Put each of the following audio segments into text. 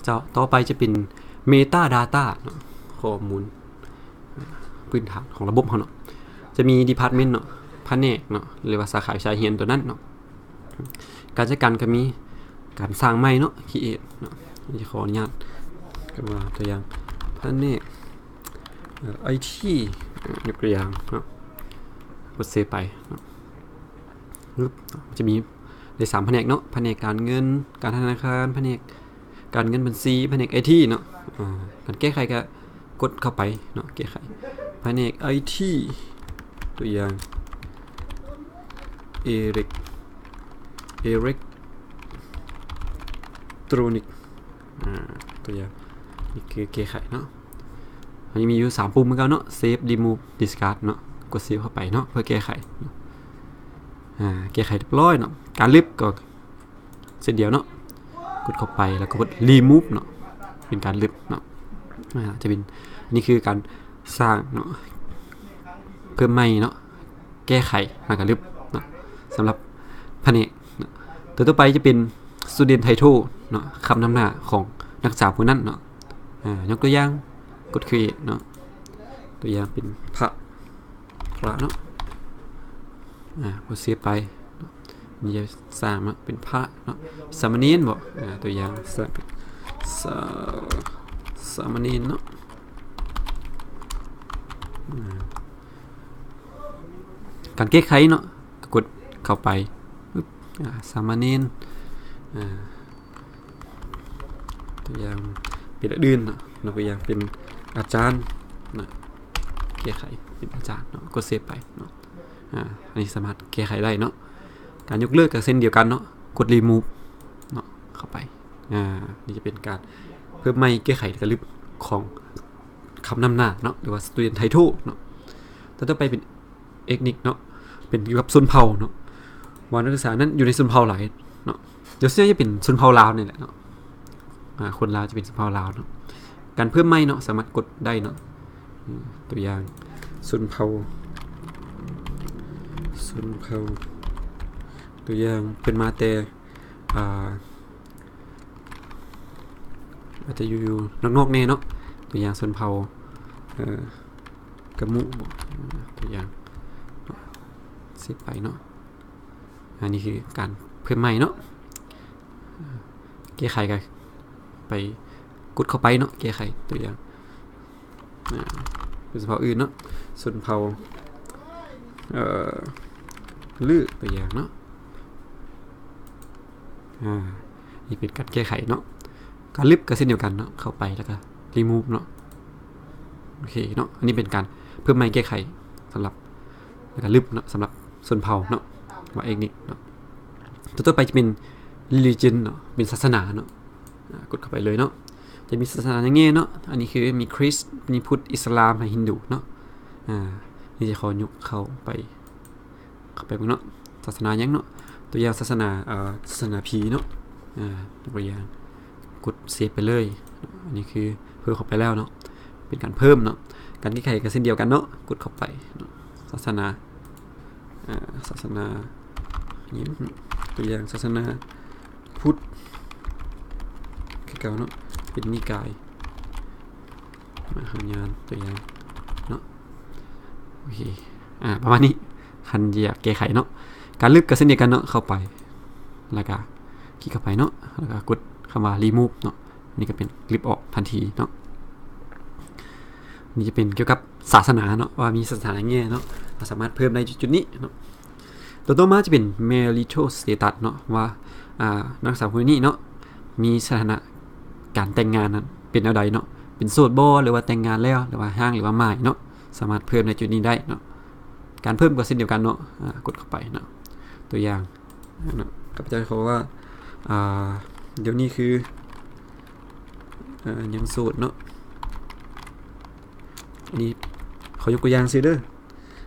ເຈົ້າ ຕໍ່ໄປຈະເປັນ Metadata ເນາະ ຂໍ້ມູນພື້ນຖານຂອງລະບົບເຮົາເນາະ ຈະມີ Department ເນາະ ພະແນກເນາະ ຫຼືວ່າສາຂາວິຊາຮຽນຕົວນັ້ນເນາະ. ການຈັດການກໍມີການສ້າງໃໝ່ເນາະ Create ເນາະ. ນີ້ຂໍອະນຸຍາດ ກໍວ່າຕົວຢ່າງ ພະແນກ ເອີ ໄອທີ ຍົກຕົວຢ່າງເນາະ ກົດ Save ໄປເນາະ. ປຶບ ຈະມີໄດ້ສາມພະແນກເນາະ ພະແນກການເງິນ ການທະນາຄານ ພະແນກການເງິນບັນຊີ ພະແນກໄອທີເນາະ. ອາ ການແກ້ໄຂກໍກົດເຂົ້າໄປເນາະ ແກ້ໄຂ ພະແນກໄອທີ ຕົວຢ່າງ ເອເລັກ ເອເລັກໂຕຣນິກ ອາ ຕົວຢ່າງ ນີ້ຄືແກ້ໄຂເນາະ. ອັນນີ້ມີຢູ່ສາມປຸ່ມຄືເກົ່າເນາະ Save Remove Discard ເນາະ. ກົດ Save ເຂົ້າໄປເນາະ ເພື່ອແກ້ໄຂເນາະ. ອາ ແກ້ໄຂຮຽບຮ້ອຍເນາະ. ການລຶບກໍເຊັ່ນດຽວເນາະ ກົດເຂົ້າໄປ ແລ້ວກໍກົດ Remove ເນາະ ເປັນການລຶບເນາະ. ອາ ຈະເປັນ ອັນນີ້ຄືການສ້າງເນາະ ເພີ່ມໃໝ່ເນາະ ແກ້ໄຂ ແລ້ວກໍລຶບເນາະ ສຳລັບພະແນກເນາະ. ຕົວຕໍ່ໄປຈະເປັນ Student Title ເນາະ ຄຳນຳໜ້າຂອງນັກສຶກສາຜູ້ນັ້ນເນາະ. ອາ ຍົກຕົວຢ່າງ ກົດ Create ເນາະ ຕົວຢ່າງເປັນພະ ພະເນາະ. ອາ ກົດ Save ໄປເນາະ. ນີ້ຈະສ້າງເນາະ ເປັນພະເນາະ ສາມະເນນບໍ ອາ ຕົວຢ່າງ ສາ ສາ ສາມະເນນເນາະ. ອາ ການແກ້ໄຂເນາະ ກໍກົດເຂົ້າໄປ ປຶບ ອາ ສາມະເນນ ອາ ຕົວຢ່າງເປັນອັນອື່ນເນາະ ຍົກຕົວຢ່າງເປັນອາຈານເນາະ ແກ້ໄຂເປັນອາຈານເນາະ ກົດ Save ໄປເນາະ. ອາ ອັນນີ້ສາມາດແກ້ໄຂໄດ້ເນາະ. ການຍົກເລີກກໍເຊັ່ນດຽວກັນເນາະ ກົດ Remove ເນາະ ເຂົ້າໄປ. ອາ ນີ້ຈະເປັນການເພີ່ມໃໝ່ ແກ້ໄຂ ແລ້ວກໍລຶບຂອງຄຳນຳໜ້າເນາະ ຫຼືວ່າ Student Title ເນາະ. ຕໍ່ໄປເປັນ Ethnic ເນາະ ເປັນກ່ຽວກັບຊົນເຜົ່າເນາະ ວ່ານັກສຶກສານັ້ນຢູ່ໃນຊົນເຜົ່າໃດເນາະ. ໂດຍສ່ວນໃຫຍ່ຈະເປັນຊົນເຜົ່າລາວນີ້ແຫຼະເນາະ. ອາ ຄົນລາວຈະເປັນຊົນເຜົ່າລາວເນາະ. ການເພີ່ມໃໝ່ເນາະ ສາມາດກົດໄດ້ເນາະ. ອາ ຕົວຢ່າງ ຊົນເຜົ່າ ຊົນເຜົ່າ ຕົວຢ່າງເພິ່ນມາແຕ່ ອາ ອາດຈະຢູ່ນອກໆແດ່ເນາະ. ຕົວຢ່າງຊົນເຜົ່າ ເອີ ກະມຸບໍ ຕົວຢ່າງເນາະ Save ໄປເນາະ. ອັນນີ້ຄືການເພີ່ມໃໝ່ເນາະ. ແກ້ໄຂກໍໄປກົດເຂົ້າໄປເນາະ ແກ້ໄຂ ຕົວຢ່າງ ອາ ເປັນຊົນເຜົ່າອື່ນເນາະ ຊົນເຜົ່າ ເອີ ລື ຕົວຢ່າງເນາະ. ອາ ນີ້ເປັນການແກ້ໄຂເນາະ. ການລຶບກໍເຊັ່ນດຽວກັນເນາະ ເຂົ້າໄປແລ້ວກໍ Remove ເນາະ. ໂອເຄເນາະ ອັນນີ້ເປັນການເພີ່ມໃໝ່ແກ້ໄຂສຳລັບ ແລ້ວກໍລຶບເນາະ ສຳລັບຊົນເຜົ່າເນາະ ວ່າ Ethnic ເນາະ. ຕົວຕໍ່ໄປຈະເປັນ Religion ເນາະ ເປັນສາສະໜາເນາະ. ອາ ກົດເຂົ້າໄປເລີຍເນາະ. ຈະມີສາສະໜາຫຍັງແດ່ເນາະ ອັນນີ້ຄືມີຄຣິສ ມີພຸດ ອິດສະລາມ ແລະ ຮິນດູເນາະ. ອາ ນີ້ຈະຂໍຍົກເຂົ້າໄປ ເຂົ້າໄປເບິ່ງເນາະ ສາສະໜາຫຍັງເນາະ. ຕົວຢ່າງສາສະໜາ ເອີ ສາສະໜາຜີເນາະ. ອາ ຕົວຢ່າງ ກົດ Save ໄປເລີຍເນາະ. ອັນນີ້ຄືເພີ່ມເຂົ້າໄປແລ້ວເນາະ ເປັນການເພີ່ມເນາະ. ການແກ້ໄຂກໍເຊັ່ນດຽວກັນເນາະ ກົດເຂົ້າໄປເນາະ ສາສະໜາ ອາ ສາສະໜາຫຍັງ ຕົວຢ່າງສາສະໜາພຸດຄືເກົ່າເນາະ ເປັນນິກາຍ ມະຫາຍານ ຕົວຢ່າງເນາະ. ໂອເຄ ອາ ປະມານນີ້ ຄັນຢາກແກ້ໄຂເນາະ. ການລຶບກໍເຊັ່ນດຽວກັນເນາະ ເຂົ້າໄປ ແລ້ວກໍຄລິກເຂົ້າໄປເນາະ ແລ້ວກໍກົດຄຳວ່າ Remove ເນາະ. ອັນນີ້ກໍເປັນລຶບອອກທັນທີເນາະ. ນີ້ຈະເປັນກ່ຽວກັບສາສະໜາເນາະ ວ່າມີສາສະໜາຫຍັງແດ່ເນາະ ເຮົາສາມາດເພີ່ມໄດ້ຈຸດໆນີ້ເນາະ. ຕົວຕໍ່ມາຈະເປັນ marital status ເນາະ ວ່າ ອາ ນັກສຶກສາຜູ້ນີ້ເນາະ ມີສະຖານະການແຕ່ງງານນັ້ນເປັນແນວໃດເນາະ ເປັນໂສດບໍ ຫຼືວ່າແຕ່ງງານແລ້ວ ຫຼືວ່າຮ້າງ ຫຼືວ່າໝ້າຍເນາະ. ສາມາດເພີ່ມໃນຈຸດນີ້ໄດ້ເນາະ. ການເພີ່ມກໍເຊັ່ນດຽວກັນເນາະ ອາ ກົດເຂົ້າໄປເນາະ. ຕົວຢ່າງເນາະ ຂ້າພະເຈົ້າຂໍວ່າ ອາ ດຽວນີ້ຄື ອາ ຍັງໂສດເນາະ. ອັນນີ້ຂໍຍົກຕົວຢ່າງຊື່ເດີ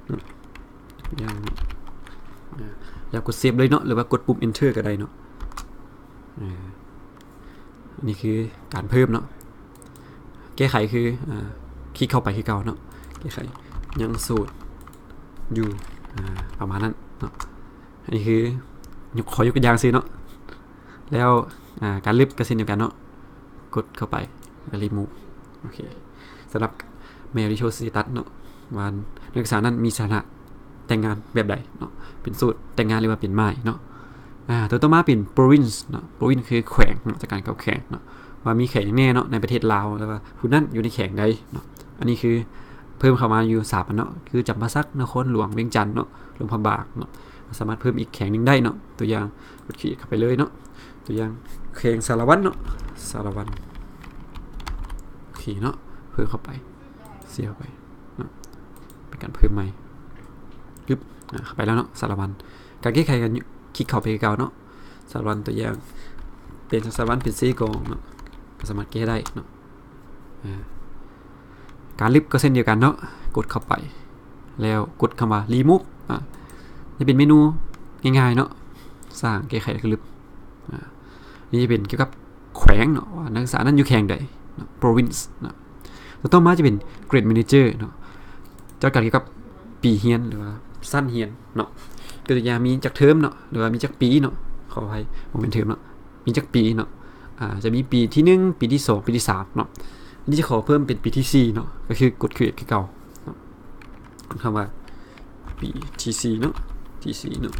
ເນາະ ຢ່າງ ອາ ແລ້ວກົດ Save ເລີຍເນາະ ຫຼືວ່າກົດປຸ່ມ Enter ກໍໄດ້ເນາະ. ອາ ອັນນີ້ຄືການເພີ່ມເນາະ. ແກ້ໄຂຄື ອາ ຄລິກເຂົ້າໄປຄືເກົ່າເນາະ ແກ້ໄຂ ຍັງໂສດຢູ່ ອາ ປະມານນັ້ນເນາະ. ອັນນີ້ຄື ຍົກ ຂໍຍົກຕົວຢ່າງຊື່ເນາະ. ແລ້ວ ອາ ການລຶບກໍເຊັ່ນດຽວກັນເນາະ. ກົດເຂົ້າໄປ ແລ້ວກໍ remove ໂອເຄ ສຳລັບ marital status ເນາະ ວ່ານັກສຶກສານັ້ນມີສະຖານະແຕ່ງງານແບບໃດເນາະ ເປັນໂສດ ແຕ່ງງານ ຫຼືວ່າເປັນໝ້າຍເນາະ. ອາ ຕົວຕໍ່ມາເປັນ province ເນາະ province ຄືແຂວງເນາະ ຈັດການກັບແຂວງເນາະ ວ່າມີແຂວງຫຍັງແດ່ເນາະໃນປະເທດລາວ ແລ້ວວ່າຜູ້ນັ້ນຢູ່ໃນແຂວງໃດເນາະ. ອັນນີ້ຄືເພີ່ມເຂົ້າມາຢູ່ສາມອັນເນາະ ຄືຈຳປາສັກ, ນະຄອນຫຼວງວຽງຈັນເນາະ, ຫຼວງພະບາງເນາະ ສາມາດເພີ່ມອີກແຂວງໜຶ່ງໄດ້ເນາະ. ຕົວຢ່າງ ກົດ create ເຂົ້າໄປເລີຍເນາະ ຕົວຢ່າງແຂວງສາລະວັນເນາະ ສາລະວັນ ໂອເຄເນາະ ເພີ່ມເຂົ້າໄປ ເຊບເຂົ້າໄປເນາະ ເປັນການເພີ່ມໃໝ່ ປຶບ ອາ ເຂົ້າໄປແລ້ວເນາະ ສາລະວັນ. ການແກ້ໄຂກໍຄລິກເຂົ້າໄປຄືເກົ່າເນາະ ສາລະວັນ ຕົວຢ່າງ ປ່ຽນຈາກສາລະວັນເປັນເຊກອງເນາະ ກໍສາມາດແກ້ໄດ້ເນາະ. ອາ ການລຶບກໍເຊັ່ນດຽວກັນເນາະ ກົດເຂົ້າໄປ ແລ້ວກົດຄຳວ່າ remove ອາ ຈະເປັນເມນູງ່າຍໆເນາະ ສ້າງ ແກ້ໄຂ ແລ້ວກໍລຶບ. ອາ ນີ້ຈະເປັນກ່ຽວກັບແຂວງເນາະ ວ່ານັກສຶກສານັ້ນຢູ່ແຂວງໃດເນາະ province ເນາະ. ຕໍ່ມາຈະເປັນ grade manager ເນາະ ຈັດການກ່ຽວກັບປີຮຽນ ຫຼືວ່າຊັ້ນຮຽນເນາະ ຕົວຢ່າງມີຈັກເທີມເນາະ ຫຼືວ່າມີຈັກປີເນາະ ຂໍອະໄພ ບໍ່ແມ່ນເທີມເນາະ ມີຈັກປີເນາະ ອາ ຈະມີປີທີໜຶ່ງ ປີທີສອງ ປີທີສາມເນາະ. ອັນນີ້ຈະຂໍເພີ່ມເປັນປີທີສີ່ເນາະ ກໍຄືກົດ create ຄືເກົ່າເນາະ ຄຳວ່າປີທີສີ່ເນາະ ທີສີ່ເນາະ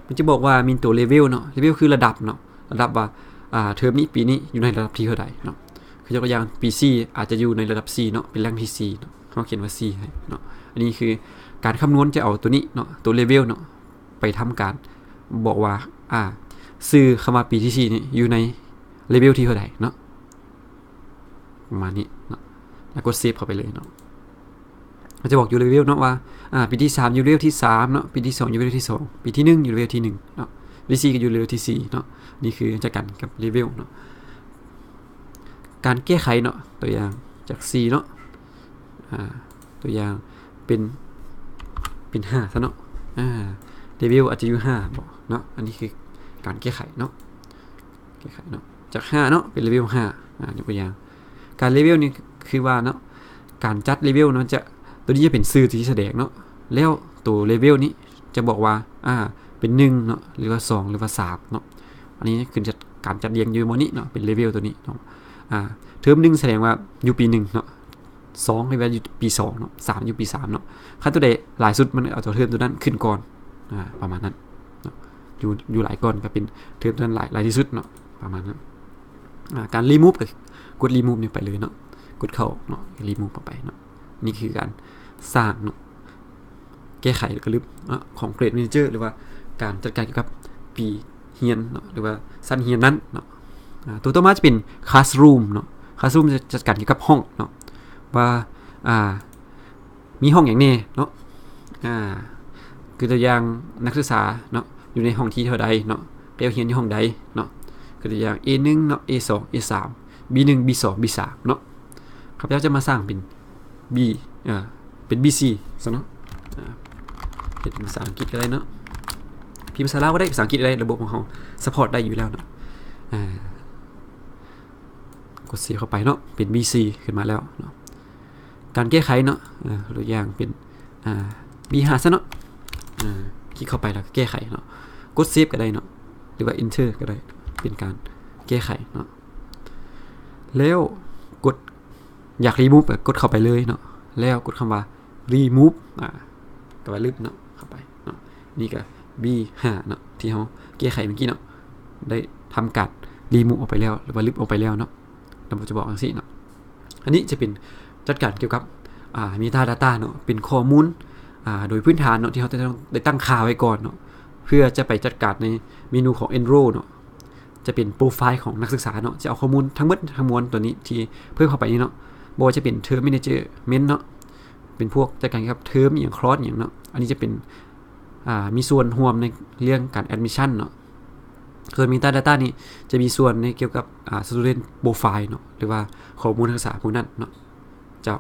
ມັນຈະບອກວ່າມີຕົວ level ເນາະ level ຄືລະດັບເນາະ ລະດັບວ່າ ອາ ເທີມນີ້ ປີນີ້ຢູ່ໃນລະດັບທີເທົ່າໃດເນາະ. ຄືຍົກຕົວຢ່າງ ປີສີ່ອາດຈະຢູ່ໃນລະດັບສີ່ເນາະ ເປັນແຮງທີສີ່ເນາະ ເຮົາຂຽນວ່າສີ່ໃຫ້ເນາະ. ອັນນີ້ຄືການຄຳນວນຈະເອົາຕົວນີ້ເນາະ ຕົວ level ເນາະ ໄປທຳການບອກວ່າ ອາ ຊື່ຄຳວ່າປີທີສີ່ນີ້ຢູ່ໃນ level ທີເທົ່າໃດເນາະ ປະມານນີ້ເນາະ ແລ້ວກົດ save ເຂົ້າໄປເລີຍເນາະ. ມັນຈະບອກຢູ່ level ເນາະ ວ່າ ອາ ປີທີສາມຢູ່ level ທີສາມເນາະ ປີທີສອງຢູ່ level ທີສອງ ປີທີໜຶ່ງຢູ່ level ທີໜຶ່ງເນາະ ປີທີສີ່ກໍຢູ່ level ທີສີ່ເນາະ. ນີ້ຄືຈັດການກັບ level ເນາະ. ການແກ້ໄຂເນາະ ຕົວຢ່າງຈາກສີ່ເນາະ ອາ ຕົວຢ່າງເປັນ ເປັນຫ້າຊະເນາະ ອາ level ອາດຈະຢູ່ຫ້າບໍເນາະ. ອັນນີ້ຄືການແກ້ໄຂເນາະ ແກ້ໄຂເນາະ ຈາກຫ້າເນາະ ເປັນ level ຫ້າ ອາ ຍົກຕົວຢ່າງ ການ level ນີ້ຄືວ່າເນາະ ການຈັດ level ເນາະ ຈະ ຕົວນີ້ຈະເປັນຊື່ທີ່ສະແດງເນາະ ແລ້ວຕົວ level ນີ້ຈະບອກວ່າ ອາ ເປັນໜຶ່ງເນາະ ຫຼືວ່າສອງ ຫຼືວ່າສາມເນາະ. ອັນນີ້ຄືຈັດ ການຈັດລຽງຢູ່ໝ່ອງນີ້ເນາະ ເປັນ level ຕົວນີ້ເນາະ ອາ ເທີມໜຶ່ງສະແດງວ່າຢູ່ປີໜຶ່ງເນາະ ສອງ ເລີຍວ່າຢູ່ປີສອງເນາະ ສາມ ຢູ່ປີສາມເນາະ. ຄັນຕົວໃດຫຼາຍສຸດ ມັນເອົາຕົວເທີມຕົວນັ້ນຂຶ້ນກ່ອນ ອາ ປະມານນັ້ນເນາະ ຢູ່ ຢູ່ຫຼາຍກ່ອນກໍເປັນເທີມຕົວນັ້ນຫຼາຍ ຫຼາຍທີ່ສຸດເນາະ ປະມານນັ້ນ. ອາ ການ remove ກໍກົດ remove ນີ້ໄປເລີຍເນາະ ກົດເຂົ້າເນາະ remove ເຂົ້າໄປເນາະ. ນີ້ຄືການສ້າງເນາະ ແກ້ໄຂ ແລ້ວກໍລຶບເນາະ ຂອງ Grade Manager ຫຼືວ່າການຈັດການກ່ຽວກັບປີຮຽນເນາະ ຫຼືວ່າຊັ້ນຮຽນນັ້ນເນາະ. ອາ ຕົວຕໍ່ມາຈະເປັນ Classroom ເນາະ Classroom ຈະຈັດການກ່ຽວກັບຫ້ອງເນາະ ວ່າ ອາ ມີຫ້ອງຫຍັງແດ່ເນາະ ອາ ຄືຕົວຢ່າງນັກສຶກສາເນາະ ຢູ່ໃນຫ້ອງທີເທົ່າໃດເນາະ ໄປຮຽນຢູ່ຫ້ອງໃດເນາະ ຄືຕົວຢ່າງ ເອໜຶ່ງເນາະ ເອສອງ ເອສາມ ບີໜຶ່ງ ບີສອງ ບີສາມເນາະ. ຂ້າພະເຈົ້າຈະມາສ້າງເປັນ ບີ ເອີ ເປັນ ບີຊີ ຊະເນາະ ອາ ເຮັດເປັນພາສາອັງກິດກໍໄດ້ເນາະ ພິມພາສາລາວກໍໄດ້ ພາສາອັງກິດກໍໄດ້ ລະບົບຂອງເຮົາ support ໄດ້ຢູ່ແລ້ວເນາະ. ອາ ກົດ save ເຂົ້າໄປເນາະ ເປັນ ບີຊີ ຂຶ້ນມາແລ້ວເນາະ. ການແກ້ໄຂເນາະ ເອີ ຕົວຢ່າງເປັນ ອາ ບີຫ້າ ຊະເນາະ ອາ ຄລິກເຂົ້າໄປແລ້ວກໍແກ້ໄຂເນາະ ກົດ save ກໍໄດ້ເນາະ ຫຼືວ່າ enter ກໍໄດ້ ເປັນການແກ້ໄຂເນາະ. ແລ້ວກົດ ຢາກ remove ກໍກົດເຂົ້າໄປເລີຍເນາະ ແລ້ວກົດຄຳວ່າ remove ອາ ກໍວ່າລຶບເນາະ ເຂົ້າໄປເນາະ. ນີ້ກໍ ບີຫ້າ ເນາະ ທີ່ເຮົາແກ້ໄຂເມື່ອກີ້ເນາະ ໄດ້ທຳການ remove ອອກໄປແລ້ວ ຫຼືວ່າລຶບອອກໄປແລ້ວເນາະ ລະບົບຈະບອກຈັ່ງຊີ້ເນາະ. ອັນນີ້ຈະເປັນຈັດການກ່ຽວກັບ ອາ metadata ເນາະ ເປັນຂໍ້ມູນ ອາ ໂດຍພື້ນຖານເນາະ ທີ່ເຮົາຈະຕ້ອງໄດ້ຕັ້ງຄ່າໄວ້ກ່ອນເນາະ ເພື່ອຈະໄປຈັດການໃນເມນູຂອງ Enroll ເນາະ ຈະເປັນໂປຣໄຟລ໌ຂອງນັກສຶກສາເນາະ ຈະເອົາຂໍ້ມູນທັງໝົດທັງມວນຕົວນີ້ທີ່ເພີ່ມເຂົ້າໄປນີ້ເນາະ ບໍ່ວ່າຈະເປັນ Term Management ເນາະ ເປັນພວກຈັດການກ່ຽວກັບເທີມອີ່ຫຍັງ ຄອສອີ່ຫຍັງເນາະ ອັນນີ້ຈະເປັນ ອາ ມີສ່ວນຮ່ວມໃນເລື່ອງການ admission ເນາະ. ສ່ວນ metadata ນີ້ຈະມີສ່ວນໃນກ່ຽວກັບ ອາ student profile ເນາະ ຫຼືວ່າຂໍ້ມູນນັກສຶກສາຜູ້ນັ້ນເນາະ ເຈົ້າ